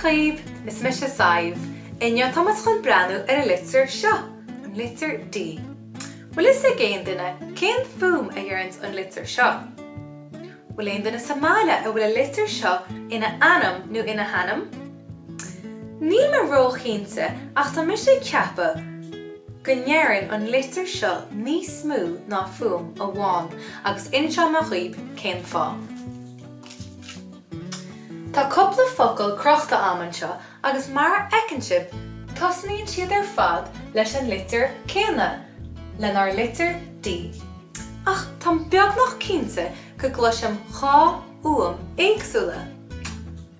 dhaoibh! Is mise Sadhbh. Inniu tá muid chun breathnú ar an litir seo, an litir D. Bhfuil fhios ag aon duine cén fuaim a dhéananns an litir seo? Bhfuil aon duine sa mbaile a bhfuil an litir seo ina ainm nó ina hainm? Níl mé róchinnte ach tá mise ag ceapadh go ndeireann an litir seo níos mó ná fuaim amháin agus inseoidh mé dhaoib cén fáth. Tá cúpla focal crochta a'm anseo agus mar a fheiceann sibh tosnaíonn siad ar fad leis an litir céanna, lenár litir D. Ach táim beagnach cinnte go gcloisim dhá fhuaim éagsúla.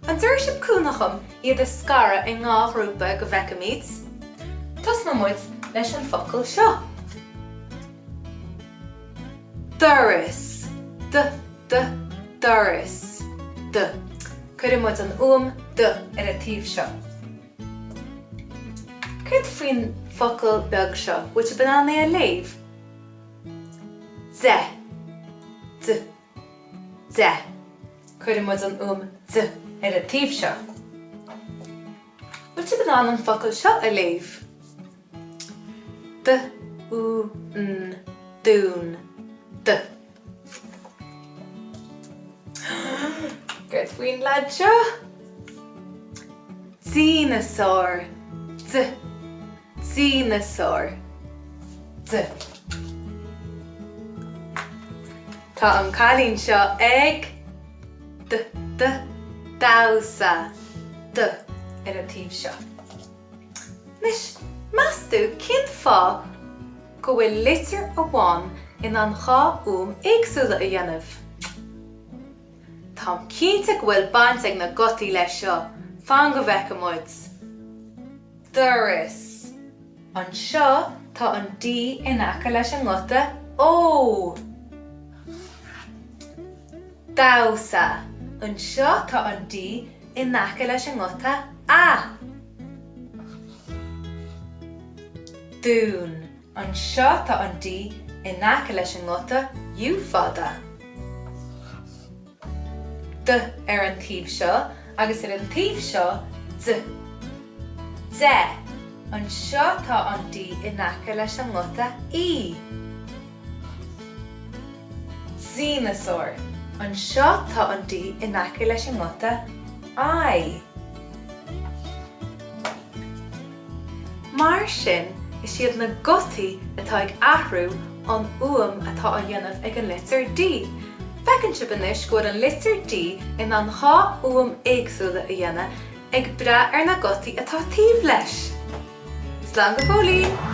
An dtabharfaidh sibh cúnamh dhom iad a scaradh i ndhá ghrúpa go bhfeicfimid? Tosnóidh muid leis an focal seo. Doras. D, d, doras. D. Cuirfidh muid an fhuaim D ar an taobh seo. Céard faoin focal beag seo? Bhfuil sibh in ann é a léamh? Deich. D, deich. Cuirfidh muid an fhuaim D ar an taobh seo. Bhfuil sibh in ann an focal seo a léamh? D, ú, n, dún. D. Céard faoin leaid seo? Dineasár. D. Dineasár. D. Tá an cailín seo ag d d damhsa. D ar an taobh seo. Anois, meas tú cén fáth go bhfuil litir amháin in ann dhá fhuaim éagsúla a dhéanamh? Táim cinnte go bhfuil baint ag na gutaí leis seo, fan go bhfeice muid. Doras. Anseo tá an D in aice leis an nguta O. Damhsa. Anseo tá an D in aice leis an nguta A. Dún. Anseo tá an D in aice leis an nguta U fada. D ar an taobh seo agus ar an taobh seo D. Deich. Anseo tá an D in aice leis an nguta E. Dineasár. Anseo tá an D in aice leis an nguta I. Mar sin, is iad na gutaí atá ag athrú an fhuaim atá á dhéanamh ag an litir D. Feiceann sibh anois go bhfuil an litir D in ann dhá fhuaim éagsúla a dhéanamh ag brath ar na gutaí atá taobh leis. Slán go fóillín!